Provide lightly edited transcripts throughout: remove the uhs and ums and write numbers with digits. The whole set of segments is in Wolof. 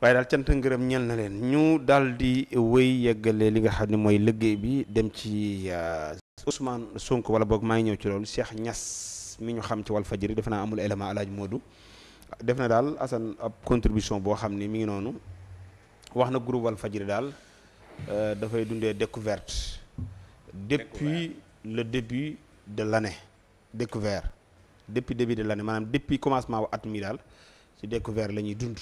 waaye daal cant ngërëm ñeel na leen ñu daal di wéy yeggale li nga xam ne mooy liggéey bi dem ci Ousmane Sonko wala boog maa ngi ñëw ci loolu Cheikh Niass mi ñu xam ci Walfadjri defe naa amul élément Alaaji Modou def na daal Assane ab contribution boo xam ni mi ngi noonu wax na groupe Walfadjri daal dafay dundee découverte depuis le début de l'année découvert depuis début de l'année maanaam depuis commencement wa at mi daal ci découvert la ñuy dund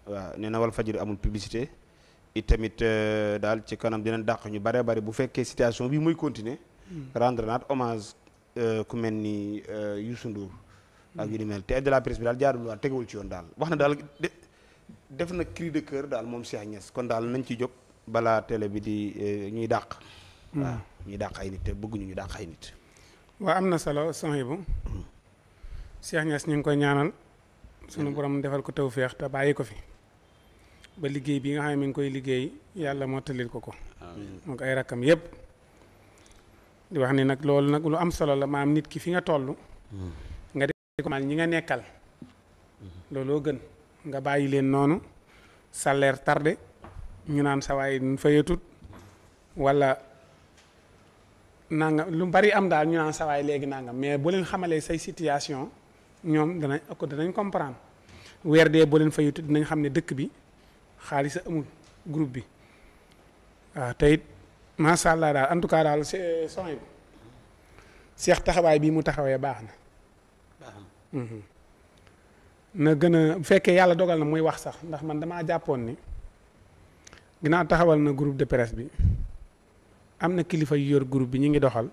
waaw nee na Walfadjri amul publicité it tamit daal ci kanam dinañ dàq ñu bare bari bu fekkee situation bi muy continuer rendre naat hommage ku mel ni Youssou Ndour ak yu ni mel te aide de la presse bi daal jaarul waa tegewul ci yoon daal wax na daal def na cri de cœur daal moom Cheikh Niass kon daal nañ ci jóg balaa télé bi di ñuy dàq waaw ñuy dàq ay nit te bëgguñu ñu dàq ay nit waaw am na solo Sohaibou Cheikh Niass ñu ngi koy ñaanal sunu borom defal ko tawféex te bàyyi ko fi ba liggéey bi nga xam ne mi ngi koy liggéey yàlla mottalil ko ko moo ko ay rakkam yépp di wax ni nag loolu nag lu am solo la maam nit ki fi nga toll nga def ko ñi nga nekkal looloo gën nga bàyyi leen noonu salaire tardé ñu naan sawaay fayatut wala nangam lu bari am daal ñu naan sawaay léegi nangam mais bu leen xamalee say situation ñoom danañ comprendre weer dee boo leen fayatut dinañ xam ne dëkk bi xaalis a amul groupe bi waaw te it macha allah daal en tout cas daal soxna bi Cheikh taxawaay bii mu taxawee baax na. na gën a bu fekkee yàlla dogal na muy wax sax ndax man damaa jàppoon ni ginnaaw taxawal na groupe de presse bi am na kilifa yu yor groupe bi ñu ngi doxal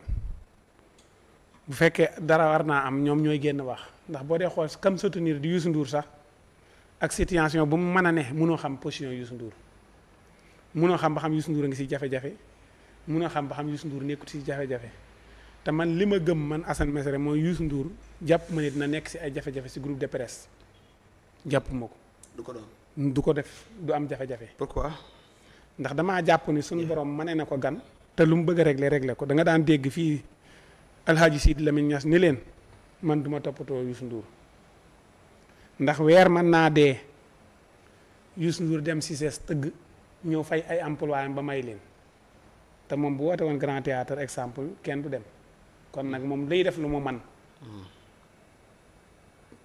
bu fekkee dara war naa am ñoom ñooy génn wax ndax boo dee xool comme soutenir di Youssou Ndour sax. ak situation bu mu mën a ne mënoo xam position Youssou Ndour mënoo xam ba xam Youssou Ndour a ngi si jafe-jafe mënoo xam ba xam Youssou Ndour nekkut si jafe-jafe te man li ma gëm man Assane Mesere mooy Youssou Ndour jàpp ma ne dina nekk si ay jafe-jafe si groupe de presse jàpp ma ko. du ko doon du ko def du am jafe-jafe. pourquoi. ndax damaa jàpp ni suñu borom mane na ko gan. te lu mu bëgg a régler ko da nga daan dégg fii Alhaji Sidi Lamine Niass ni leen man duma toppatoo Youssou Ndour. ndax weer mën naa dee Youssou Ndour dem si ses tëgg ñëw fay ay employés ba may leen te moom bu woote woon grand théâtre exemple kenn du dem kon nag moom day def lu mu man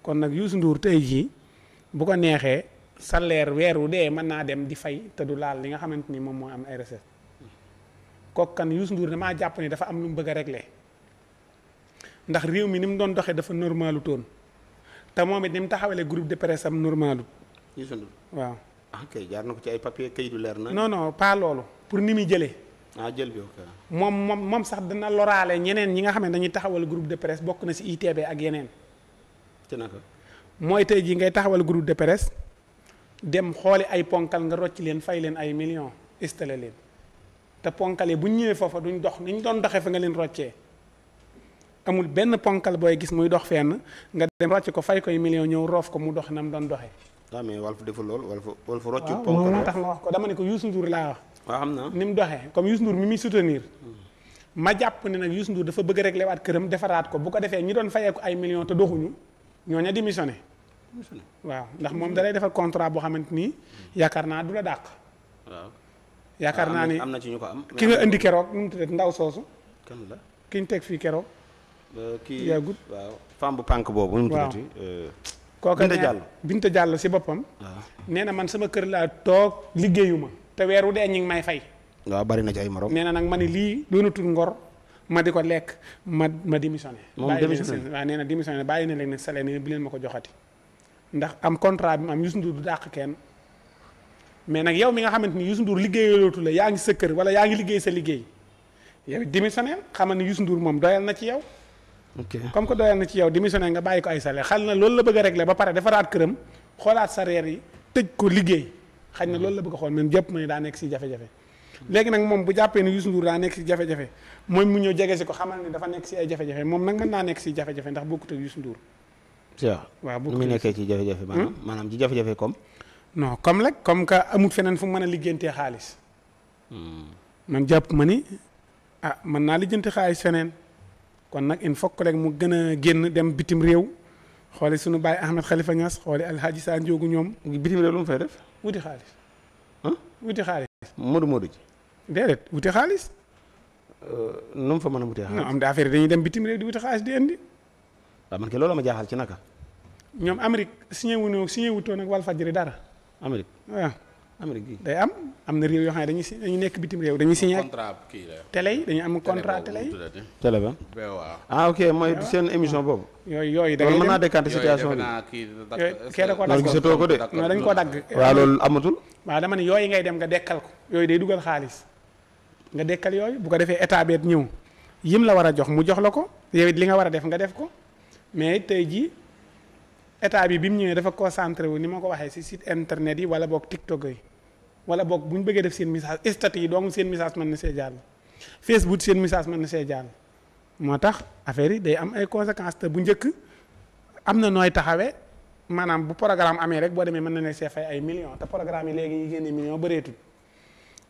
kon nag Youssou Ndour tey jii bu ko neexee salaire weer wu dee mën naa dem di fay te du laal li nga xamante ni moom moo am ay recette kooku kan Youssou Ndour damaa jàpp ni dafa am lu mu bëgg a régler ndax réew mi ni mu doon doxee dafa normalu toon te moom it ni mu taxawalee groupe de presse am normalu Youssou Ndour waaw. ah kay jaar na ko ci ay papier kayitu leer na. non non pas loolu pour ni muy jëlee. jël bi ok. moom sax dana loraale ñeneen ñi nga xam ne dañuy taxawal groupe de presse bokk na si ITB ak yeneen. te naka. mooy tey jii ngay taxawal groupe de presse dem xooli ay ponkal nga rocc leen fay leen ay millions installé leen te ponkal yi bu ñu ñëwee foofa duñ dox ni ñu doon doxee fa nga leen roccee. amul benn ponkal booy gis muy dox fenn nga dem rocc ko fay koy million ñëw roof ko mu dox na mu doon doxee. waaw mais Walf deful lool Walf rocc waaw ponkal moo tax ma wax ko dama ne ko Youssou Ndour laa wax. waaw xam naa ni mu doxee comme Youssou Ndour mi muy soutenir. ma jàpp ne nag Youssou Ndour dafa bëgg a réglé waat këram defaraat ko bu ko defee ñi doon fayee ko ay millions te doxuñu ñooña démissionné. waaw ndax moom da lay defal contrat boo xamante ni yaakaar naa du la dàq. waaw yaakaar naa ni am na ci ñu ko am. ki nga indi keroog nu mu tuddee ndaw soosu. kan la ki ñu teg fii keroog. kii yàggut waaw femme bu pànk boobu. nu mu waaw tuddati kooka Binta Diallo Binta Diallo si boppam. waaw nee na man sama kër laa toog liggéeyuma te weer wu dee ñu ngi may fay. waaw bari na ci ay morom. nee na nag ma ni lii doonatul ngor ma di ko lekk ma démissionné. moom démissionné waaw nee na démissionné bàyyi na leen nag salaire ni bi leen ma ko joxati. ndax am contrat bi mu am Youssou Ndour du dàq kenn mais nag yow mi nga xamante ni Youssou Ndour liggéeyalootu la yaa ngi sa kër wala yaa ngi liggéey sa liggéey yow démissionné xamal ni Youssou Ndour moom doyal na ci yow. ok comme que doyal na ci yow démissionné nga bàyyi ko ay salaire xal na loolu la bëgg a régler ba pare defaraat këram xoolaat salaire yi tëj ko liggéey xañ na loolu la bëgg a xool man jàpp ma ne daa nekk si jafe-jafe. léegi nag moom bu jàppee ni Youssou Ndour daa nekk si jafe-jafe mooy mu ñëw jege si ko xamal ni dafa nekk si ay jafe-jafe moom nag mën naa nekk si jafe-jafe ndax bokkut ak Youssou Ndour. waaw bu mu nekkee ci jafe-jafe maanaam ci jafe-jafe comme. non comme rek comme que amul feneen fu mu mën a liggéeyantee xaalis. man jàpp ma ni mën naa lijjanti xaalis feneen kon nag il faut que rek mu gën a génn dem bitim réew xooli suñu baay Ahmed Khalifa Niass xooli Alhaji Sa Ndiogou ñoom. bitim réew lu mu fay def. wuti xaalis. ah wuti xaalis. Modou ji. déedéet wuti xaalis. nu mu fa mën a wutee xaalis. non am da affaire dañuy dem bitim réew di wuti xaalis di indi. waaw man kay loolu ma jaaxal ci naka. ñoom Amérique signé wutoon ak Walfadjri dara. Amérique waaw. Amérique gi day am na réew yoo xam ne dañuy nekk bitim réew dañuy signé ak contrat kii la. télé yi dañuy am contrat télé yi. télé ba. ah ok mooy seen émission boobu. yooyu da ngay loolu mën dem naa décanter situation bi. kee da ko loolu gisatoo ko de. non dañ ko dagg. waaw loolu amatul. waaw dama ne yooyu ngay dem nga dekkal ko yooyu day dugal xaalis nga dekkal yooyu bu ko defee état beet ñëw yim la war a jox mu jox la ko yow it li nga war a def nga def ko mais tey jii état bi mu ñëwee dafa concentré wu ni ma ko waxee ci site internet yi wala boog TikTok yi wala boog bu ñu bëggee def seen message statut yi donc seen message mën na see jàll Facebook seen message mën na see jàll moo tax affaire yi day am ay conséquences te bu njëkk am na nooy taxawee maanaam bu programme amee rek boo demee mën na ne see fay ay millions te programme yi léegi yi génne millions bëreetul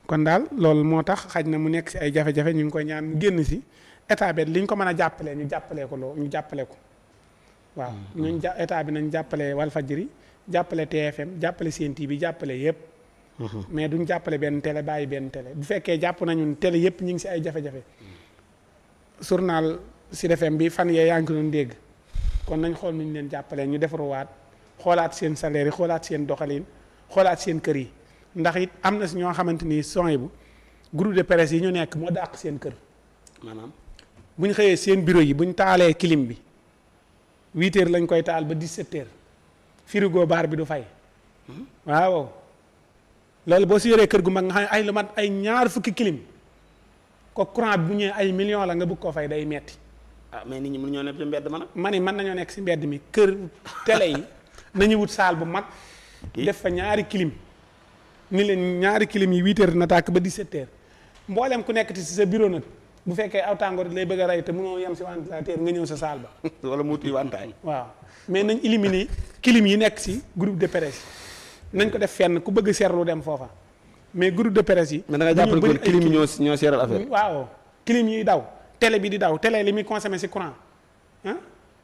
kon daal loolu moo tax xaj na mu nekk si ay jafe-jafe ñu ngi koy ñaan mu génn si état bi li ñu ko mën a jàppalee ñu jàppalee ko ñu jàppale ko waaw ñun état bi nañ jàppale Walfadjri jàppale TFM jàppale Sen TV jàppale yëpp mais duñ jàppale benn télé bàyyi benn télé bu fekkee jàpp nañu télé yëpp ñu ngi si ay jafe-jafe journal Sud FM bi fan yee yaa ngi ko doon dégg kon nañ xool nuñ leen jàppalee ñu defaruwaat xoolaat seen salaire yi xoolaat seen doxalin xoolaat seen kër yi ndax it am na si ñoo xamante ni son bu groupe de presse yi ñu nekk moo dàq seen kër maanaam bu ñu xëyee seen bureau yi bu ñu taalee clim bi 8 heures lañ koy taal ba 17 heures frigo baar bi du fay waaw loolu boo si yoree kër gu mag nga xam ne ay lu mat ay ñaar fukki clim ko courant bi bu ñëwee ay millions la nga bëgg koo fay day metti ah mais nit ñi mënuñoo nekk ci mbedd ma nag. ma ne mën nañoo nekk si mbedd mi kër télé yi nañu wut saal bu mag def fa ñaari clim ni leen ñaari clim yi 8 heures na tàkk ba 17 heures mboolem ku nekk ci sa bureau nag bu fekkee aw tàngoor lay bëgg a rey te mënoo yem si ventilateur nga ñëw sa saal ba. wala mu wuti wantaay. waaw mais nañ éliminer clim yi nekk si groupe de presse nañ ko def fenn ku bëgg seerlu dem foofa mais groupe de presse yi. mais da nga jàpp ne kon clim yi ñoo seeral affaire. waaw clim yi daw télé bi di daw télé li muy consommé si courant ah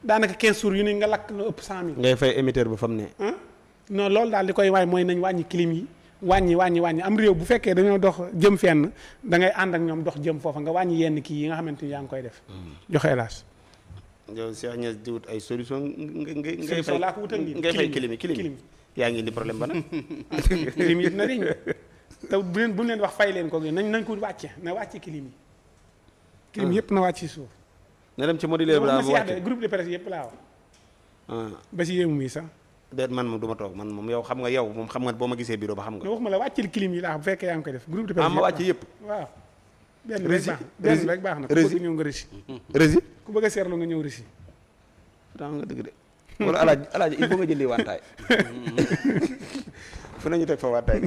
daanaka 15 jours yu ne nga lakk lu ëpp 100000. ngay fay émetteur ba fa mu ne. non loolu daal di koy waay mooy nañ wàññi clim yi. wàññi am réew bu fekkee dañoo dox jëm fenn da ngay ànd ak ñoom dox jëm foofa nga wàññi yenn kii yi nga xamante ni yaa ngi koy def. joxe hélas. yow Cheikh Niass di wut ay solution ngay solution laa ko wutal nii ngay fay clim yaa ngi indi problème ba nag. clim yi dina riñ te bu leen wax fay leen ko nañ ko wàcce na wàcce clim yi. clim yëpp na wàcc si suuf. na dem ci modulaire bi daal mu wàcce groupe de presse yëpp laa wax. ba si yéemu mi sax. déet man moom du ma toog man moom yow xam nga yow moom xam nga boo ma gisee bureau ba xam nga. waxuma la wàccil clim yi laa bu fekkee yaa ngi koy def groupe de presse ma wàcc yëpp. waaw benn rek baax na ku bëgg ñëw nga rési rési ku bëgg a seerlu nga ñëw rési daa nga dëgg de wala alaaji il faut nga jëndi wantaay fu nañu teg fa wantaay